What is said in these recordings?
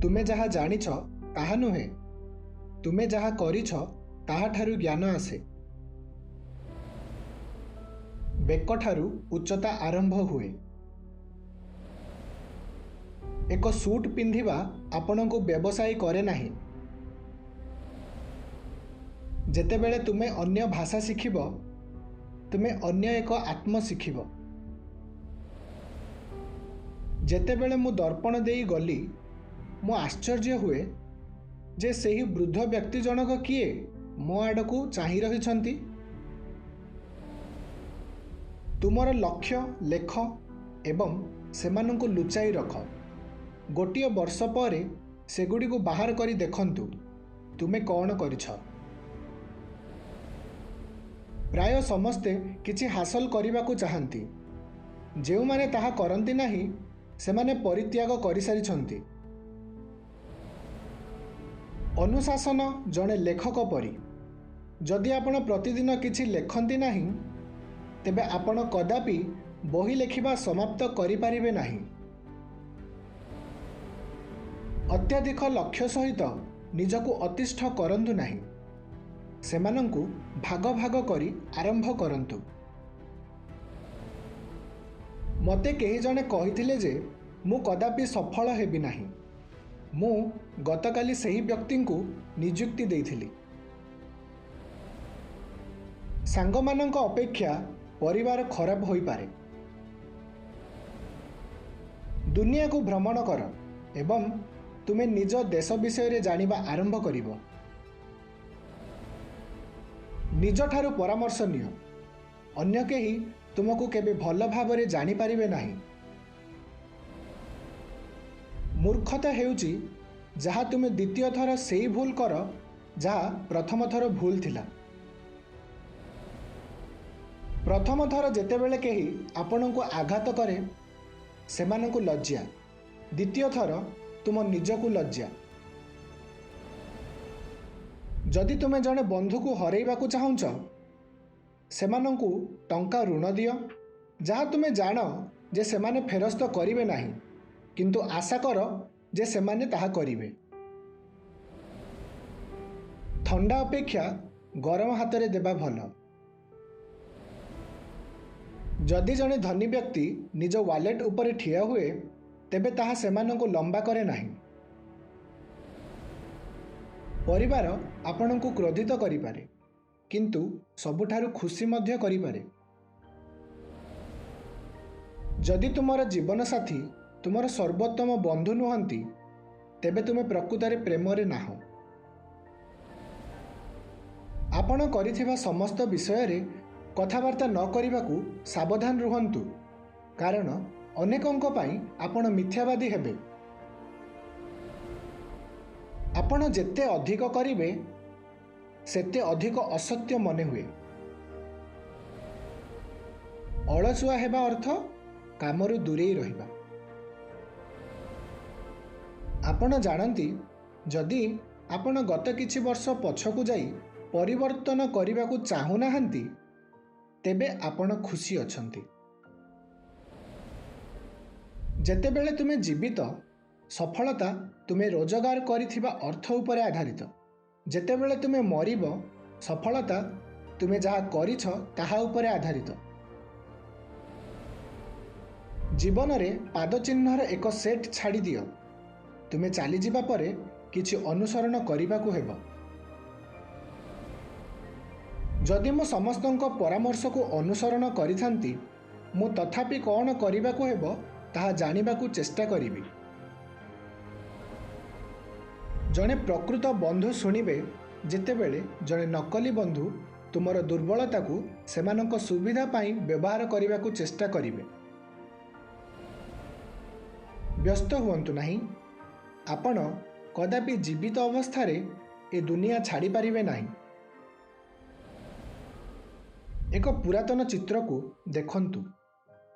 ତୁମେ ଯାହା ଜାଣିଛ ତାହା ନୁହେଁ, ତୁମେ ଯାହା କରିଛ ତାହାଠାରୁ ଜ୍ଞାନ ଆସେ। ବେକଠାରୁ ଉଚ୍ଚତା ଆରମ୍ଭ ହୁଏ। ଏକ ସୁଟ୍ ପିନ୍ଧିବା ଆପଣଙ୍କୁ ବ୍ୟବସାୟୀ କରେ ନାହିଁ। ଯେତେବେଳେ ତୁମେ ଅନ୍ୟ ଭାଷା ଶିଖିବ, ତୁମେ ଅନ୍ୟ ଏକ ଆତ୍ମ ଶିଖିବ। ଯେତେବେଳେ ମୁଁ ଦର୍ପଣ ଦେଇ ଗଲି, ମୁଁ ଆଶ୍ଚର୍ଯ୍ୟ ହୁଏ ଯେ ସେହି ବୃଦ୍ଧ ବ୍ୟକ୍ତି ଜଣକ କିଏ ମୋ ଆଡ଼କୁ ଚାହିଁ ରହିଛନ୍ତି। ତୁମର ଲକ୍ଷ୍ୟ ଲେଖ ଏବଂ ସେମାନଙ୍କୁ ଲୁଚାଇ ରଖ। ଗୋଟିଏ ବର୍ଷ ପରେ ସେଗୁଡ଼ିକୁ ବାହାର କରି ଦେଖନ୍ତୁ ତୁମେ କ'ଣ କରିଛ। ପ୍ରାୟ ସମସ୍ତେ କିଛି ହାସଲ କରିବାକୁ ଚାହାନ୍ତି। ଯେଉଁମାନେ ତାହା କରନ୍ତି ନାହିଁ, ସେମାନେ ପରିତ୍ୟାଗ କରିସାରିଛନ୍ତି। ଅନୁଶାସନ ଜଣେ ଲେଖକ ପରି। ଯଦି ଆପଣ ପ୍ରତିଦିନ କିଛି ଲେଖନ୍ତି ନାହିଁ, ତେବେ ଆପଣ କଦାପି ବହି ଲେଖିବା ସମାପ୍ତ କରିପାରିବେ ନାହିଁ। ଅତ୍ୟଧିକ ଲକ୍ଷ୍ୟ ସହିତ ନିଜକୁ ଅତିଷ୍ଠ କରନ୍ତୁ ନାହିଁ। ସେମାନଙ୍କୁ ଭାଗ ଭାଗ କରି ଆରମ୍ଭ କରନ୍ତୁ। ମୋତେ କେହି ଜଣେ କହିଥିଲେ ଯେ ମୁଁ କଦାପି ସଫଳ ହେବି ନାହିଁ। ମୁଁ ଗତକାଲି ସେହି ବ୍ୟକ୍ତିଙ୍କୁ ନିଯୁକ୍ତି ଦେଇଥିଲି। ସାଙ୍ଗମାନଙ୍କ ଅପେକ୍ଷା ପରିବାର ଖରାପ ହୋଇପାରେ। ଦୁନିଆକୁ ଭ୍ରମଣ କର ଏବଂ ତୁମେ ନିଜ ଦେଶ ବିଷୟରେ ଜାଣିବା ଆରମ୍ଭ କରିବ। ନିଜଠାରୁ ପରାମର୍ଶ ନିଅ। ଅନ୍ୟ କେହି ତୁମକୁ କେବେ ଭଲ ଭାବରେ ଜାଣିପାରିବେ ନାହିଁ। ମୂର୍ଖତା ହେଉଛି ଯାହା ତୁମେ ଦ୍ୱିତୀୟ ଥର ସେଇ ଭୁଲ କର ଯାହା ପ୍ରଥମ ଥର ଭୁଲ ଥିଲା। ପ୍ରଥମ ଥର ଯେତେବେଳେ କେହି ଆପଣଙ୍କୁ ଆଘାତ କରେ, ସେମାନଙ୍କୁ ଲଜ୍ଜା। ଦ୍ୱିତୀୟ ଥର ତୁମ ନିଜକୁ ଲଜ୍ଜା। ଯଦି ତୁମେ ଜଣେ ବନ୍ଧୁକୁ ହରାଇବାକୁ ଚାହୁଁଛ, ସେମାନଙ୍କୁ ଟଙ୍କା ଋଣ ଦିଅ ଯାହା ତୁମେ ଜାଣ ଯେ ସେମାନେ ଫେରସ୍ତ କରିବେ ନାହିଁ, କିନ୍ତୁ ଆଶା କର ଯେ ସେମାନେ ତାହା କରିବେ। ଥଣ୍ଡା ଅପେକ୍ଷା ଗରମ ହାତରେ ଦେବା ଭଲ। ଯଦି ଜଣେ ଧନୀ ବ୍ୟକ୍ତି ନିଜ ୱାଲେଟ୍ ଉପରେ ଠିଆ ହୁଏ, ତେବେ ତାହା ସେମାନଙ୍କୁ ଲମ୍ବା କରେ ନାହିଁ। ପରିବାର ଆପଣଙ୍କୁ କ୍ରୋଧିତ କରିପାରେ, କିନ୍ତୁ ସବୁଠାରୁ ଖୁସି ମଧ୍ୟ କରିପାରେ। ଯଦି ତୁମର ଜୀବନସାଥୀ ତୁମର ସର୍ବୋତ୍ତମ ବନ୍ଧୁ ନୁହନ୍ତି, ତେବେ ତୁମେ ପ୍ରକୃତରେ ପ୍ରେମରେ ନାହଁ। ଆପଣ କରିଥିବା ସମସ୍ତ ବିଷୟରେ କଥାବାର୍ତ୍ତା ନ କରିବାକୁ ସାବଧାନ ରୁହନ୍ତୁ, କାରଣ ଅନେକଙ୍କ ପାଇଁ ଆପଣ ମିଥ୍ୟାବାଦୀ ହେବେ। ଆପଣ ଯେତେ ଅଧିକ କରିବେ, ସେତେ ଅଧିକ ଅସତ୍ୟ ମନେ ହୁଏ। ଅଳସୁଆ ହେବା ଅର୍ଥ କାମରୁ ଦୂରେଇ ରହିବା। ଆପଣ ଜାଣନ୍ତି, ଯଦି ଆପଣ ଗତ କିଛି ବର୍ଷ ପଛକୁ ଯାଇ ପରିବର୍ତ୍ତନ କରିବାକୁ ଚାହୁଁନାହାନ୍ତି, ତେବେ ଆପଣ ଖୁସି ଅଛନ୍ତି। ଯେତେବେଳେ ତୁମେ ଜୀବିତ, ସଫଳତା ତୁମେ ରୋଜଗାର କରିଥିବା ଅର୍ଥ ଉପରେ ଆଧାରିତ। ଯେତେବେଳେ ତୁମେ ମରିବ, ସଫଳତା ତୁମେ ଯାହା କରିଛ ତାହା ଉପରେ ଆଧାରିତ। ଜୀବନରେ ପାଦଚିହ୍ନର ଏକ ସେଟ୍ ଛାଡ଼ିଦିଅ। ତୁମେ ଚାଲିଯିବା ପରେ କିଛି ଅନୁସରଣ କରିବାକୁ ହେବ। ଯଦି ମୁଁ ସମସ୍ତଙ୍କ ପରାମର୍ଶକୁ ଅନୁସରଣ କରିଥାନ୍ତି, ମୁଁ ତଥାପି କ'ଣ କରିବାକୁ ହେବ ତାହା ଜାଣିବାକୁ ଚେଷ୍ଟା କରିବି। ଜଣେ ପ୍ରକୃତ ବନ୍ଧୁ ଶୁଣିବେ ଯେତେବେଳେ ଜଣେ ନକଲି ବନ୍ଧୁ ତୁମର ଦୁର୍ବଳତାକୁ ସେମାନଙ୍କ ସୁବିଧା ପାଇଁ ବ୍ୟବହାର କରିବାକୁ ଚେଷ୍ଟା କରିବେ। ବ୍ୟସ୍ତ ହୁଅନ୍ତୁ ନାହିଁ, ଆପଣ କଦାପି ଜୀବିତ ଅବସ୍ଥାରେ ଏ ଦୁନିଆ ଛାଡ଼ିପାରିବେ ନାହିଁ। ଏକ ପୁରାତନ ଚିତ୍ରକୁ ଦେଖନ୍ତୁ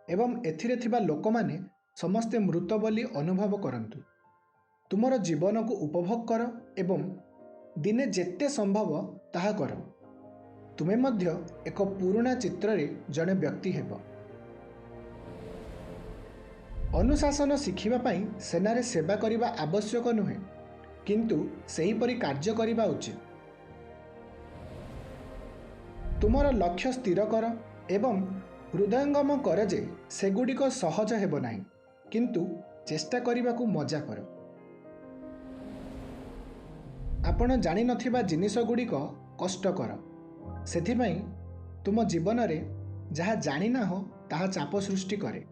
ଏବଂ ଏଥିରେ ଥିବା ଲୋକମାନେ ସମସ୍ତେ ମୃତ ବୋଲି ଅନୁଭବ କରନ୍ତୁ। ତୁମର ଜୀବନକୁ ଉପଭୋଗ କର ଏବଂ ଦିନେ ଯେତେ ସମ୍ଭବ ତାହା କର। ତୁମେ ମଧ୍ୟ ଏକ ପୁରୁଣା ଚିତ୍ରରେ ଜଣେ ବ୍ୟକ୍ତି ହେବ। ଅନୁଶାସନ ଶିଖିବା ପାଇଁ ସେନାରେ ସେବା କରିବା ଆବଶ୍ୟକ ନୁହେଁ, କିନ୍ତୁ ସେହିପରି କାର୍ଯ୍ୟ କରିବା ଉଚିତ। ତୁମର ଲକ୍ଷ୍ୟ ସ୍ଥିର କର ଏବଂ ହୃଦୟଙ୍ଗମ କର ଯେ ସେଗୁଡ଼ିକ ସହଜ ହେବ ନାହିଁ, କିନ୍ତୁ ଚେଷ୍ଟା କରିବାକୁ ମଜା କର। ଆପଣ ଜାଣିନଥିବା ଜିନିଷଗୁଡ଼ିକ କଷ୍ଟକର, ସେଥିପାଇଁ ତୁମ ଜୀବନରେ ଯାହା ଜାଣିନାହଁ ତାହା ଚାପ ସୃଷ୍ଟି କରେ।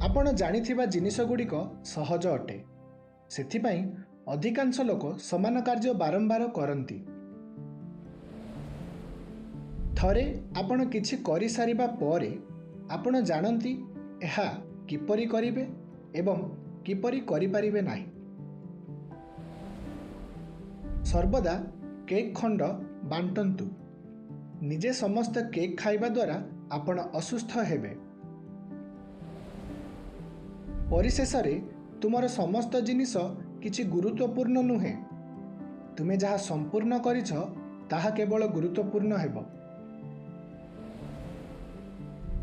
ଆପଣ ଜାଣିଥିବା ଜିନିଷଗୁଡ଼ିକ ସହଜ ଅଟେ, ସେଥିପାଇଁ ଅଧିକାଂଶ ଲୋକ ସମାନ କାର୍ଯ୍ୟ ବାରମ୍ବାର କରନ୍ତି। ଥରେ ଆପଣ କିଛି କରିସାରିବା ପରେ, ଆପଣ ଜାଣନ୍ତି ଏହା କିପରି କରିବେ ଏବଂ କିପରି କରିପାରିବେ ନାହିଁ। ସର୍ବଦା କେକ୍ ଖଣ୍ଡ ବାଣ୍ଟନ୍ତୁ। ନିଜେ ସମସ୍ତ କେକ୍ ଖାଇବା ଦ୍ୱାରା ଆପଣ ଅସୁସ୍ଥ ହେବେ। ପରିଶେଷରେ, ତୁମର ସମସ୍ତ ଜିନିଷ କିଛି ଗୁରୁତ୍ୱପୂର୍ଣ୍ଣ ନୁହେଁ। ତୁମେ ଯାହା ସମ୍ପୂର୍ଣ୍ଣ କରିଛ ତାହା କେବଳ ଗୁରୁତ୍ୱପୂର୍ଣ୍ଣ ହେବ।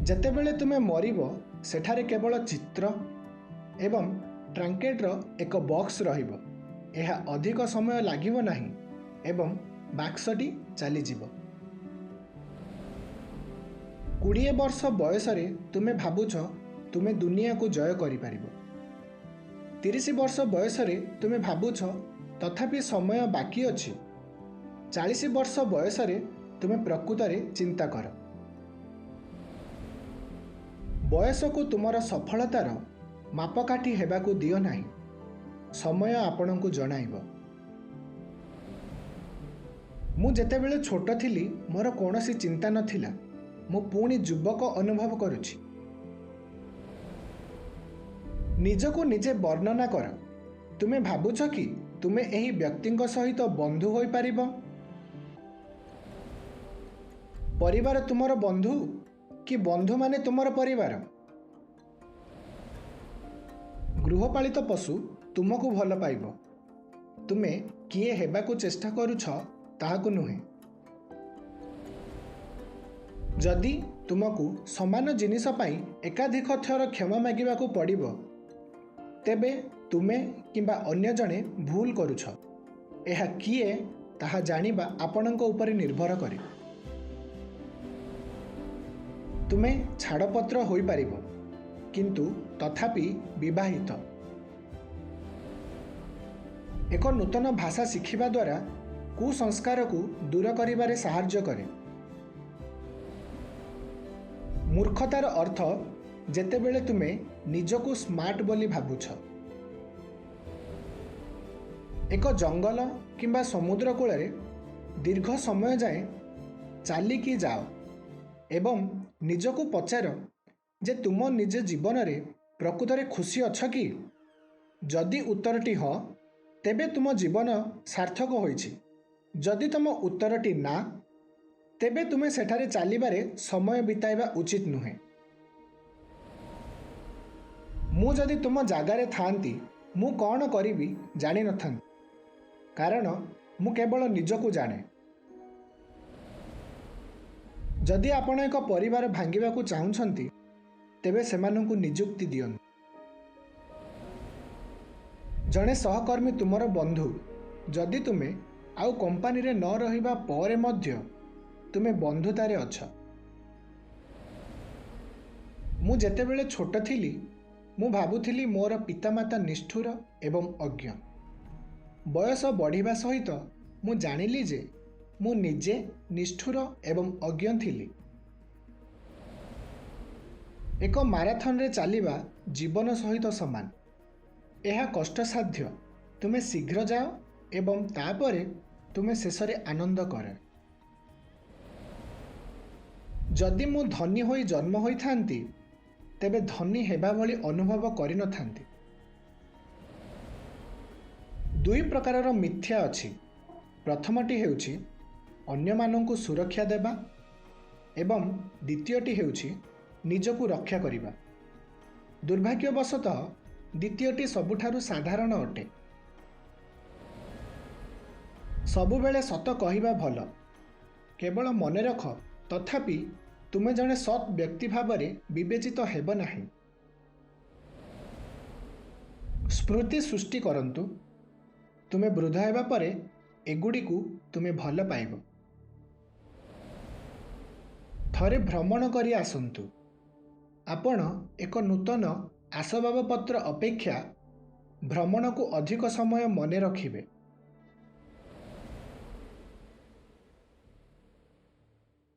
ଯେତେବେଳେ ତୁମେ ମରିବ, ସେଠାରେ କେବଳ ଚିତ୍ର ଏବଂ ଟ୍ରାଙ୍କେଟ୍ର ଏକ ବକ୍ସ ରହିବ। ଏହା ଅଧିକ ସମୟ ଲାଗିବ ନାହିଁ ଏବଂ ବାକ୍ସଟି ଚାଲିଯିବ। 20 ବର୍ଷ ବୟସରେ ତୁମେ ଭାବୁଛ ତୁମେ ଦୁନିଆକୁ ଜୟ କରିପାରିବ। 30 ବର୍ଷ ବୟସରେ ତୁମେ ଭାବୁଛ ତଥାପି ସମୟ ବାକି ଅଛି। 40 ବର୍ଷ ବୟସରେ ତୁମେ ପ୍ରକୃତରେ ଚିନ୍ତା କର। ବୟସକୁ ତୁମର ସଫଳତାର ମାପକାଠି ହେବାକୁ ଦିଅ ନାହିଁ। ସମୟ ଆପଣଙ୍କୁ ଜଣାଇବ। ମୁଁ ଯେତେବେଳେ ଛୋଟ ଥିଲି, ମୋର କୌଣସି ଚିନ୍ତା ନଥିଲା। ମୁଁ ପୁଣି ଯୁବକ ଅନୁଭବ କରୁଛି। ନିଜକୁ ନିଜେ ବର୍ଣ୍ଣନା କର। ତୁମେ ଭାବୁଛ କି ତୁମେ ଏହି ବ୍ୟକ୍ତିଙ୍କ ସହିତ ବନ୍ଧୁ ହୋଇପାରିବ? ପରିବାର ତୁମର ବନ୍ଧୁ କି ବନ୍ଧୁମାନେ ତୁମର ପରିବାର? ଗୃହପାଳିତ ପଶୁ ତୁମକୁ ଭଲ ପାଇବ, ତୁମେ କିଏ ହେବାକୁ ଚେଷ୍ଟା କରୁଛ ତାହାକୁ ନୁହେଁ। ଯଦି ତୁମକୁ ସମାନ ଜିନିଷ ପାଇଁ ଏକାଧିକ ଥର କ୍ଷମା ମାଗିବାକୁ ପଡ଼ିବ, ତେବେ ତୁମେ କିମ୍ବା ଅନ୍ୟ ଜଣେ ଭୁଲ କରୁଛ। ଏହା କିଏ ତାହା ଜାଣିବା ଆପଣଙ୍କ ଉପରେ ନିର୍ଭର କରେ। ତୁମେ ଛାଡ଼ପତ୍ର ହୋଇପାରିବ, କିନ୍ତୁ ତଥାପି ବିବାହିତ। ଏକ ନୂତନ ଭାଷା ଶିଖିବା ଦ୍ୱାରା କୁସଂସ୍କାରକୁ ଦୂର କରିବାରେ ସାହାଯ୍ୟ କରେ। ମୂର୍ଖତାର ଅର୍ଥ ଯେତେବେଳେ ତୁମେ ନିଜକୁ ସ୍ମାର୍ଟ ବୋଲି ଭାବୁଛ। ଏକ ଜଙ୍ଗଲ କିମ୍ବା ସମୁଦ୍ର କୂଳରେ ଦୀର୍ଘ ସମୟ ଯାଏଁ ଚାଲିକି ଯାଅ ଏବଂ ନିଜକୁ ପଚାର ଯେ ତୁମ ନିଜ ଜୀବନରେ ପ୍ରକୃତରେ ଖୁସି ଅଛ କି? ଯଦି ଉତ୍ତରଟି ହଁ, ତେବେ ତୁମ ଜୀବନ ସାର୍ଥକ ହୋଇଛି। ଯଦି ତୁମ ଉତ୍ତରଟି ନା, ତେବେ ତୁମେ ସେଠାରେ ଚାଲିବାରେ ସମୟ ବିତାଇବା ଉଚିତ ନୁହେଁ। ମୁଁ ଯଦି ତୁମ ଜାଗାରେ ଥାଆନ୍ତି, ମୁଁ କ'ଣ କରିବି ଜାଣିନଥାନ୍ତି, କାରଣ ମୁଁ କେବଳ ନିଜକୁ ଜାଣେ। ଯଦି ଆପଣ ଏକ ପରିବାର ଭାଙ୍ଗିବାକୁ ଚାହୁଁଛନ୍ତି, ତେବେ ସେମାନଙ୍କୁ ନିଯୁକ୍ତି ଦିଅନ୍ତୁ। ଜଣେ ସହକର୍ମୀ ତୁମର ବନ୍ଧୁ ଯଦି ତୁମେ ଆଉ କମ୍ପାନୀରେ ନ ରହିବା ପରେ ମଧ୍ୟ ତୁମେ ବନ୍ଧୁତାରେ ଅଛ। ମୁଁ ଯେତେବେଳେ ଛୋଟ ଥିଲି, ମୁଁ ଭାବୁଥିଲି ମୋର ପିତାମାତା ନିଷ୍ଠୁର ଏବଂ ଅଜ୍ଞ। ବୟସ ବଢ଼ିବା ସହିତ ମୁଁ ଜାଣିଲି ଯେ ମୁଁ ନିଜେ ନିଷ୍ଠୁର ଏବଂ ଅଜ୍ଞ ଥିଲି। ଏକ ମାରାଥନରେ ଚାଲିବା ଜୀବନ ସହିତ ସମାନ। ଏହା କଷ୍ଟସାଧ୍ୟ। ତୁମେ ଶୀଘ୍ର ଯାଅ ଏବଂ ତା'ପରେ ତୁମେ ଶେଷରେ ଆନନ୍ଦ କର। ଯଦି ମୁଁ ଧନୀ ହୋଇ ଜନ୍ମ ହୋଇଥାନ୍ତି, ତେବେ ଧନୀ ହେବା ଭଳି ଅନୁଭବ କରିନଥାନ୍ତି। ଦୁଇ ପ୍ରକାରର ମିଥ୍ୟା ଅଛି। ପ୍ରଥମଟି ହେଉଛି ଅନ୍ୟମାନଙ୍କୁ ସୁରକ୍ଷା ଦେବା ଏବଂ ଦ୍ୱିତୀୟଟି ହେଉଛି ନିଜକୁ ରକ୍ଷା କରିବା। ଦୁର୍ଭାଗ୍ୟବଶତଃ, ଦ୍ୱିତୀୟଟି ସବୁଠାରୁ ସାଧାରଣ ଅଟେ। ସବୁବେଳେ ସତ କହିବା ଭଲ। କେବଳ ମନେରଖ, ତଥାପି ତୁମେ ଜଣେ ସତ୍ ବ୍ୟକ୍ତି ଭାବରେ ବିବେଚିତ ହେବ ନାହିଁ। ସ୍ମୃତି ସୃଷ୍ଟି କରନ୍ତୁ। ତୁମେ ବୃଦ୍ଧ ହେବା ପରେ ଏଗୁଡ଼ିକୁ ତୁମେ ଭଲ ପାଇବ। ଥରେ ଭ୍ରମଣ କରି ଆସନ୍ତୁ। ଆପଣ ଏକ ନୂତନ ଆସବାବପତ୍ର ଅପେକ୍ଷା ଭ୍ରମଣକୁ ଅଧିକ ସମୟ ମନେ ରଖିବେ।